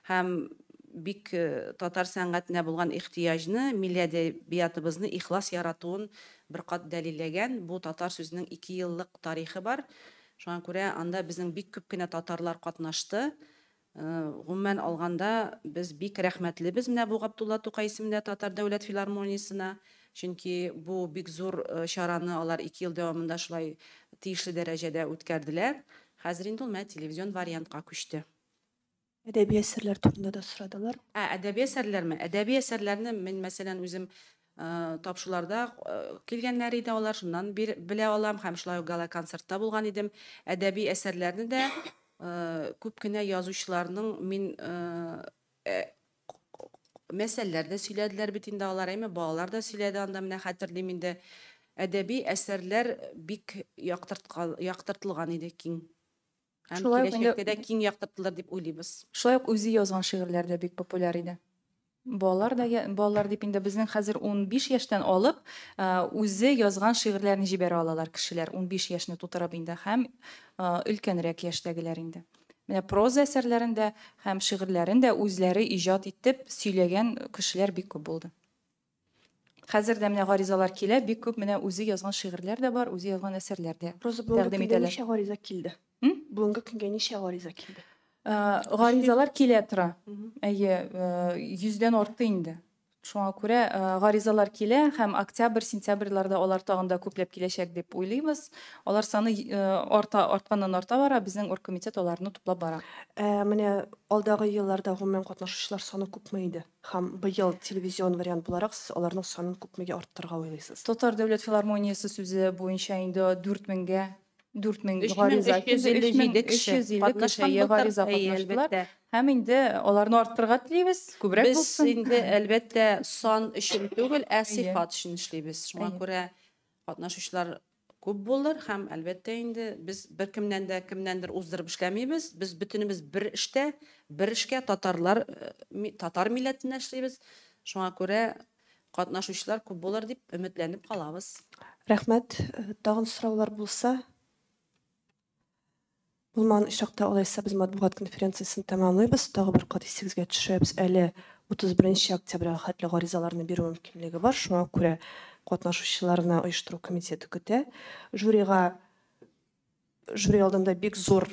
Һәм бик татар сәнгатенә булган ихтыяҗны, милли әдәбиятыбызны ихлас яратуын бер кат дәлилләгән. Бу татар сүзенең 2 еллык тарихы бар. Шуңа күрә анда безнең бик күп кенә татарлар катнашты. Гомумән алганда без бик рәхмәтлебез менә бу Габдулла Тукай исемендә Татар дәүләт филармониясенә. Чөнки бу бик зур чараны алар 2 ел дәвамында шулай тиешле дәрәҗәдә үткәрделәр. Хәзер инде ул менә телевизион вариантка күчте. Әдәби әсәрләр турында да сорадылар. Әдәби әсәрләрме? Әдәби әсәрләрне мин, мәсәлән, үзем тапшыруларда килгәннәр иде алар, шуннан белә алам һәм шулай ук гала-концертта булган идем. Әдәби әсәрләрне дә күп кенә язучыларның мин мәсьәләләр дә сөйләделәр бит инде алар, әйме, балалар да сөйләде анда, менә хәтерлим инде. Әдәби әсәрләр бик яктыртылган иде киң. Һәм Шулай ук инде киләчәктә дә киң яктыртылыр дип уйлыйбыз. Шулай ук үзе язган шигырьләр дә бик популяр иде. Балалар да, балалар дип инде безнең хәзер 15 яшьтән алып, үзе язган шигырьләрне җибәрә алалар кешеләр, 15 яшьне тутырып инде һәм өлкәнрәк яшьтәгеләр инде. Менә проза әсәрләрендә һәм шигырьләрен дә үзләре иҗат итеп сөйләгән кешеләр бик күп булды. Хәзер дә менә гаризалар килә, бик күп менә үзе язган шигырьләр дә бар, үзе язган әсәрләр дә Роза, бүгенге тәкъдим көнгә итәләр. ничә гариза килде? Бүгенге көнгә ничә гариза килде? Гаризалар килә тора. Әйе, 100-дән артты инде. Шуңа күрә гаризалар килә һәм октябрь, сентябрьләрдә алар тагын да күпләп киләчәк дип уйлыйбыз. Алар саны арта, артканнан арта бара, безнең оргкомитет аларны туплап бара. Ә менә алдагы елларда гомумән катнашучылар саны күпме иде? Һәм быел телевизион вариант буларак сез аларның санын күпмегә арттырырга уйлыйсыз? Татар дәүләт филармониясе сүзе буенча инде 4000гә 4000 гариза 3357 кеше 350 кеше гариза катнаштылар. Һәм инде аларны арттырырга телибез, күбрәк булсын. Без инде әлбәттә сан өчен түгел, ә сыйфат өчен эшлибез. Шуңа күрә катнашучылар күп булыр һәм әлбәттә инде без беркемнән дә кемнәндер уздырып эшләмибез. Без бөтенебез бер эштә, бер эшкә татарлар, татар милләтенә эшлибез. Шуңа күрә катнашучылар күп булыр дип өметләнеп калабыз. Рәхмәт. Тагын сораулар булса, булмаган очракта алайса без матбугат конференциясен тәмамлыйбыз. Тагы бер кат исегезгә төшерәбез, әле 31 октябрьгә хәтле гаризаларны бирү мөмкинлеге бар. Шуңа күрә катнашучыларны оештыру комитеты көтә. Жюрига жюри алдында бик зур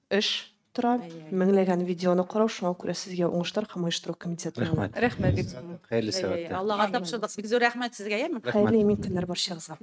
эш тора. Меңләгән видеоны карау, шуңа күрә сезгә уңышлар һәм оештыру комитетына. Рәхмәт. Рәхмәт бик зур. Хәерле сәгатьтә. Аллага тапшырдык. Бик зур рәхмәт сезгә, яме? Хәерле имин көннәр барчагызга.